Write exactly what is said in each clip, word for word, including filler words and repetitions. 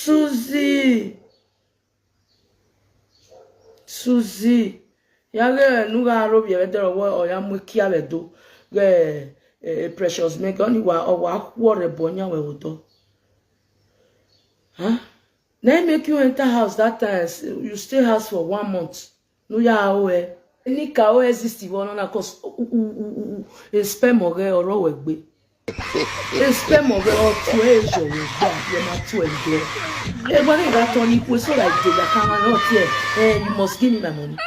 Suzy. Suzy. Ya ghe ne u gha ro vbiẹ vbe ẹdẹrẹ wẹ ọ ya mu ekia vbe Ẹdo. Ghe, eh, Precious Megan, ọni wa, ọ wa khuọ rẹ ẹbọ yan wẹ vbe odọ. Huh? Na him make you enter house that time. You stay house for one month. Ne u ya ru ẹe. Eni ka ru exist vbe ọnọna, cause u, u, u, u, u, sperm ọghẹ ọ rrọọ wẹ egbe. Sperm ọghẹ ọ tuẹ yọ wẹ egbe, ye ma tuẹ egbe. Egbe ne gha tọn ni kue so like de ya ka ma nọ tie, eh, you must give me my money.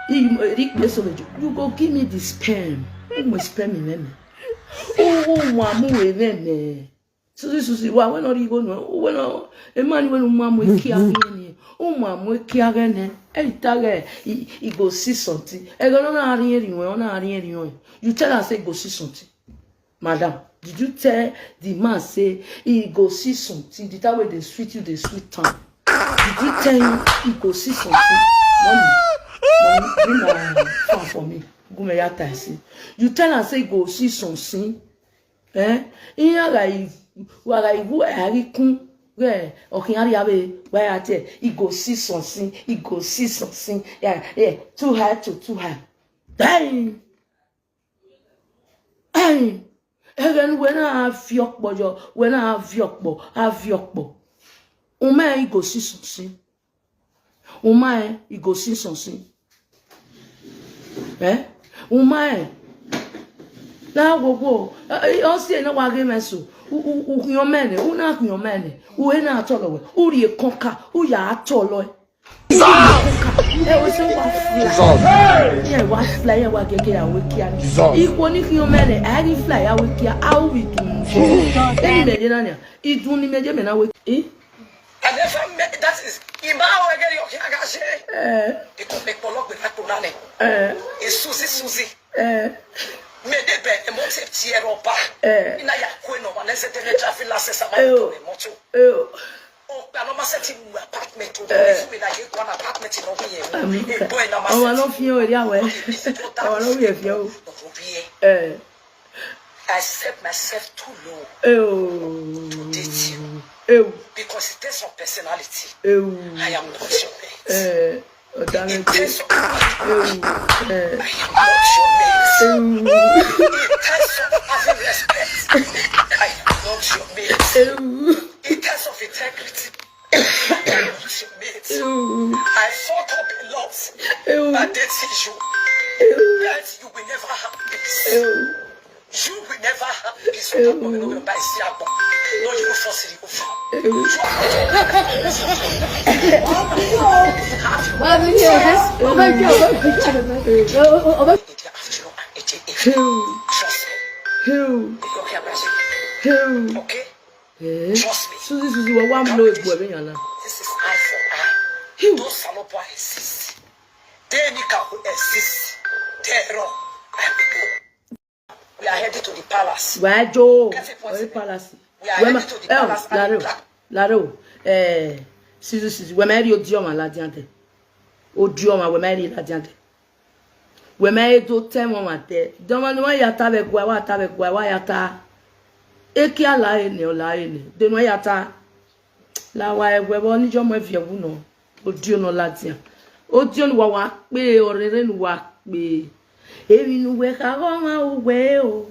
I, ri kpe so vbe, you go give me the sperm. U mu sperm mwẹ mẹ. U, u mu amu mwẹ mẹ. Suzy, Suzy, wa wẹ ne ọ rhie igho nuẹn, wẹ ne, emwa ni wẹ ne u ma mu ekia ghe nẹ, u ma mu ekia ghe nẹ, ẹ i ta ghẹ, he, he go see something. Ẹghẹ ne ọ na rhie erriọ, ọ na rhie erriọ. You tell am say he go see something. Madam, did you tell the man say he go see something? The time wey dey sweet you, dey sweet am. Did you tell him he go see something? Mommy, mommy, bring my phone for me. Gu mẹ ya ta ẹse. You tell am say he go see something. Eh? Iran gha i, wa gha i wu a ghi kun. Wẹ, ọ khian rhia vbe, wa ya tie, he go see something, he go see something. Yeah, yeah, too high to too high. Damn! Ẹẹn, ẹghẹ ne uwẹ na viọ ọkpọ yọ, uwẹ na viọ ọkpọ, a viọ ọkpọ. U ma rẹn, he go see something. U ma rẹn, he go see something. Eh? U ma rẹn. Na wo wo, eh, eh, ọ si ẹre ne wa ghe mwẹ so. U, u, u khian mẹ nẹ, u na khian mẹ nẹ. U he na tọlọ wẹ, u rhie kọnka, u ya tọlọ ẹe. Ẹ wo sẹ wa fly. Iran wa fly, iran wa gẹgẹ ya wẹ ekia ni. Ikhuo ni khian mẹ nẹ, a ghi fly ya wẹ ekia, a ru vbe idun. Eni mẹ ye na nia, idun ni mẹ ye mẹ na wẹ. Eh? I never met, that is, I ma ho ẹghẹ ne ọ khian gha ye. Eh. Because me kpọlọ gbe na kpo na nẹ. Eh. E Suzy, Suzy. Eh. Me de bẹ, e mo te tie rọba. Eh. I na ya kue nọ, wa ne zẹ de ne traffic license ama. Eh, oh. Motor. Eh, oh. Okpia nọ ma sẹtin mu apartment o. Eh. If we na ye go an apartment nọ we ye. Ami ka. E boy na ma sẹtin. Ọmọ no fi ẹre ya wẹ. Ọmọ no fi ẹre o. Ọmọ fi ẹre. Eh. I set myself too low. Eh, oh. To date you. Eh, oh. Because in terms of personality, eh, oh, I am not your mate. Eh. In terms of, eh, I am not your mate. In terms of having respect, I am not your mate. In terms of integrity, I am not your mate. I fuck up a lot. By dating you, but you will never have peace. You will never have peace with that woman. No, you force it, you force. Trust me. Okay? Trust me. Suzy, Suzy, wa wa mlo egbe vbe yan na. This is eye for eye. Those Salopo exist. They need to exist. Terror. We are heading to the palace. Wẹ jo. Get it, palace. We are heading to the palace and the black. Lare o. Eh, Suzy, Suzy, wẹ ma rhie odiọmwa ladian dẹ. Odiọmwa, wẹ ma rhie ladian dẹ. Wẹ ma do ta ẹmwẹ ọmwa dẹ. Dọmọ ne wa ya ta vbe ẹguae, wa ta vbe ẹguae, wa ya ta. Ekia la ẹre nẹ, ọ la ẹre nẹ. De ne wa ya ta. La wa ẹguae vbe ọ ni jọ mu ẹviẹn wu nọ. Odio nọ ladian. Odio ne uwa wa kpe, ọrẹre ne uwa kpe. Emwi ne uwẹ kha ghe ọmwa uwẹ o.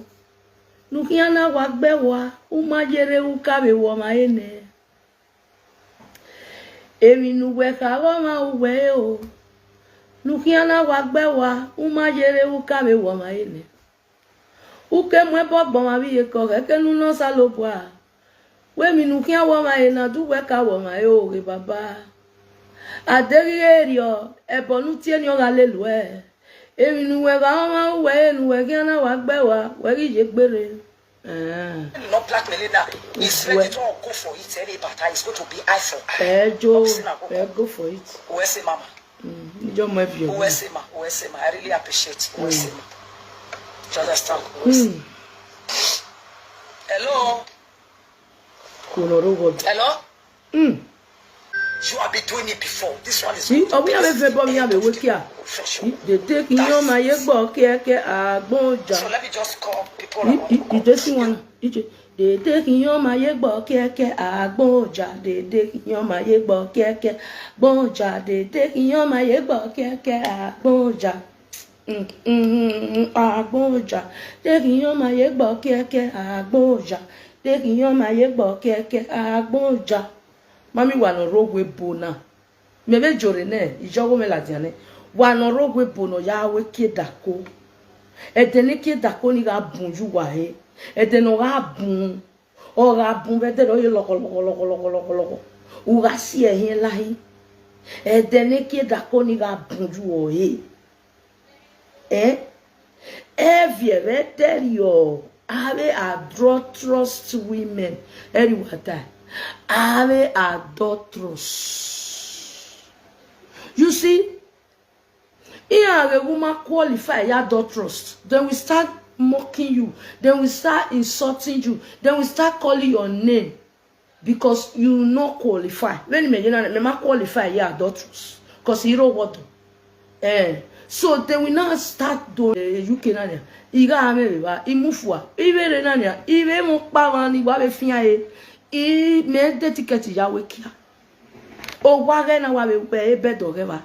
Ne u khian na wa gbe wa, u ma yerre u ka vbe wẹ ọmwa ẹre nẹ. Emwi ne uwẹ kha ghe ọmwa uwẹ o. Ne u khian na wa gbe wa, u ma yerre u ka vbe wẹ ọmwa ẹre nẹ. U ke mu ẹbọ gbe ọmwa vbe iyeke ọghẹe, ke ne u nọ Osanobua. Wẹ emwi ne u khian wẹ ọmwa ẹre na, de uwẹ ka wẹ ọmwa ẹre o, ghe baba. A deghẹ i ghe rriọ, ẹbọ ne u tie ni ọ gha lele uẹ. Emwi ne uwẹ gha ọmwa uwẹ ẹre ne uwẹ khian na wa gbe wa, wẹ ghi ye gberre. Eh. Not blackmailing now. He's ready to go for it. Any bata is going to be eye for eye. Ẹ jo, ẹ go for it. Uwẹ sẹ mama. Mm, ijọ mọ ẹviẹn. Uwẹ sẹ ma, uwẹ sẹ ma. I really appreciate you. Uwẹ sẹ ma. Do you understand? Uwẹ sẹ ma. Hello? Kò lọ rọ wọlé. Hello? Mm. You have been doing it before. This one is good. Ọ wí àwẹ̀ fẹ́ bọ́ mi àwẹ̀ wé kíá. Dèdè kí yán máa yé gbọ́ kíákíá àgbọn ọjà. So let me just call people around. Ìdè sí wọn náà. Ìjẹ. Dede khian ma ye gbọ kẹkẹ agbọn oja, dede khian ma ye gbọ kẹkẹ agbọn oja, dede khian ma ye gbọ kẹkẹ agbọn oja. Mm, mm, mm, mm, agbọn oja, dede khian ma ye gbọ kẹkẹ agbọn oja, dede khian ma ye gbọ kẹkẹ agbọn oja. Mami wa ne ọ rre owa ebo na. Mẹ vbe jore nẹ, iyọghọ mwẹ ladian nẹ, wa ne ọ rre owa ebo ne ọ ya ru ekiedako. Ẹdẹ ne ekiedako ni gha bun ye uwa he, ẹdẹ ne ọ gha bun, ọ gha bun vbe ẹdẹ ne ọ ye lọghọlọghọ lọghọlọghọ lọghọlọghọ, u gha si ẹre hin lahin. Ẹdẹ ne ekiedako ni gha bun ye uwa he. Eh? Ẹviẹ vbe ẹdẹrriọ, avbe adulterous women, ẹrri wa ta, avbe adulterous. You see, iran ghe wu ma qualify ya adulterous, then we start mocking you, then we start insulting you, then we start calling your name. Because you no qualify. Vbene mẹ ye na, mẹ ma qualify ye adulterous. Cause I rre owa ọdọ. Eh, so then we now start do, eh, U K na nia. I gha mwẹ vbe evba, I mu fua. I vbe rre na nia, I vbe mu ọkpa mwa ni wa vbe fian re. I mẹ de ticket ya wẹ kia. Owa ghẹ na wa vbe wẹ e bed ọghẹ vba.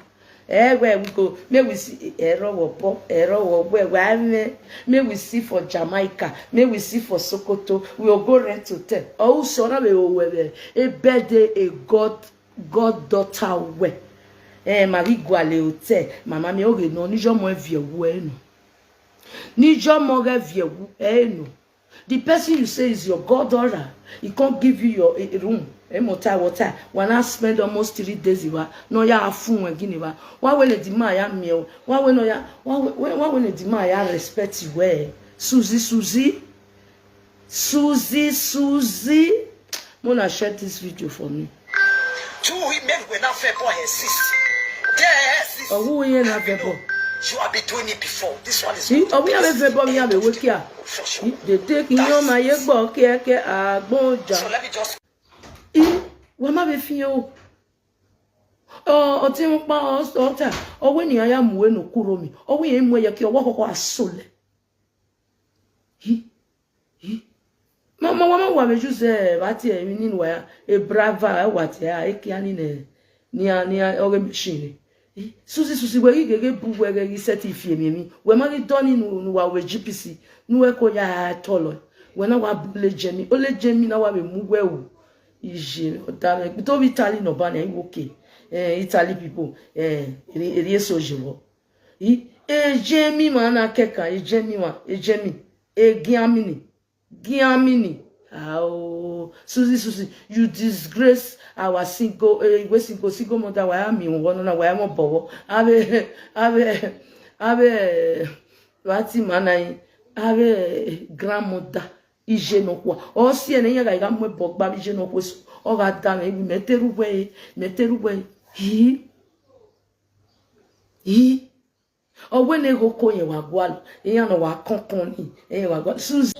Eh, wẹ we go, may we see, ẹrọ wọ bọ, ẹrọ wọ wẹ, wẹ a mwẹ, may we see for Jamaica, may we see for Sokoto, we will go rent hotel. Ọ usọ na vbe ro wẹ vbe e birthday e god, god daughter wẹ. Eh, ma ghi gualọ hotel, mama mi oghe nọ, ne iyọmọ ẹviẹ wu ẹre nọ. Ne iyọmọ ghẹ viẹ wu ẹre nọ. The person you say is your god daughter, he can't give you your, eh, room. Emota water. Wa na spend almost three days iwa. No ya fun we gini wa. Wa wẹ ne the man ya miẹn o. Wa wẹ no ya, wa wẹ, wa wẹ ne the man ya respect you well. Suzy, Suzy. Suzy, Suzy. Mona share this video for me. Two women were not fair for her sis. There, sis. Ọ wu iye na vẹ bọ. You have been doing it before. This one is I, ọ wu ya vẹ bọ, ya vbe wẹ kia. I, dede khian ma ye gbọ kẹkẹ agbọn oja. So let me just I, wa ma vbe fian o. Ọ, ọ te mu kpa, ọ, ọ ta, ọ wẹ ne iran ya mu ẹre ne okuro mi. Ọ wẹ iran mu ẹre ye ke ọwọ khọkhọ a sole. Hi, hi. Ma, ma, wa ma wa vbe use, eh, vbe a tie emwi ni ne uwa ya, e brava, eh, wa tie a, ekia ni nẹ, nian, nian, ọghe machine. Hi, Suzy, Suzy, wẹ ghi ghe bu wẹ ghẹ ghi sẹtin fi emwi emwi. Wẹ ma ghi dọ ni ne, ne uwa vbe G P C, ne uwẹ ko ya tọlọ. Wẹ na wa bu ole Jemi, ole Jemi na wa vbe mu wẹ ru. Iye, ọ da mwẹ, to vbe Italy nọ ba nian, I wo ke, eh, Italy people, eh, eri, eri eso ye vbọ. I, e Jemi mwa na kẹkan, e Jemi mwa, e Jemi, e Giamini, Giamini. Ao, Suzy, Suzy, you disgrace our single, eh, we single, single mother, wa ya miẹn vbọ nọ na, wa ya mwẹ obọ vbọ. Avbe, avbe, avbe, vbe a tie ima na, avbe grandmother, iye nọkhua. Ọ si ẹre ne iran gha, gha mu ẹbọ gbe avbe iye nọkhua eso. Ọ gha da mwẹ, mẹ te rre uwẹ re, mẹ te rre uwẹ re. Hi. Hi. Ọ wẹ ne eghoko yẹn wa gualọ, iran ne ọ wa kọnkọn ni, ẹyẹn wa gualọ. Suzy.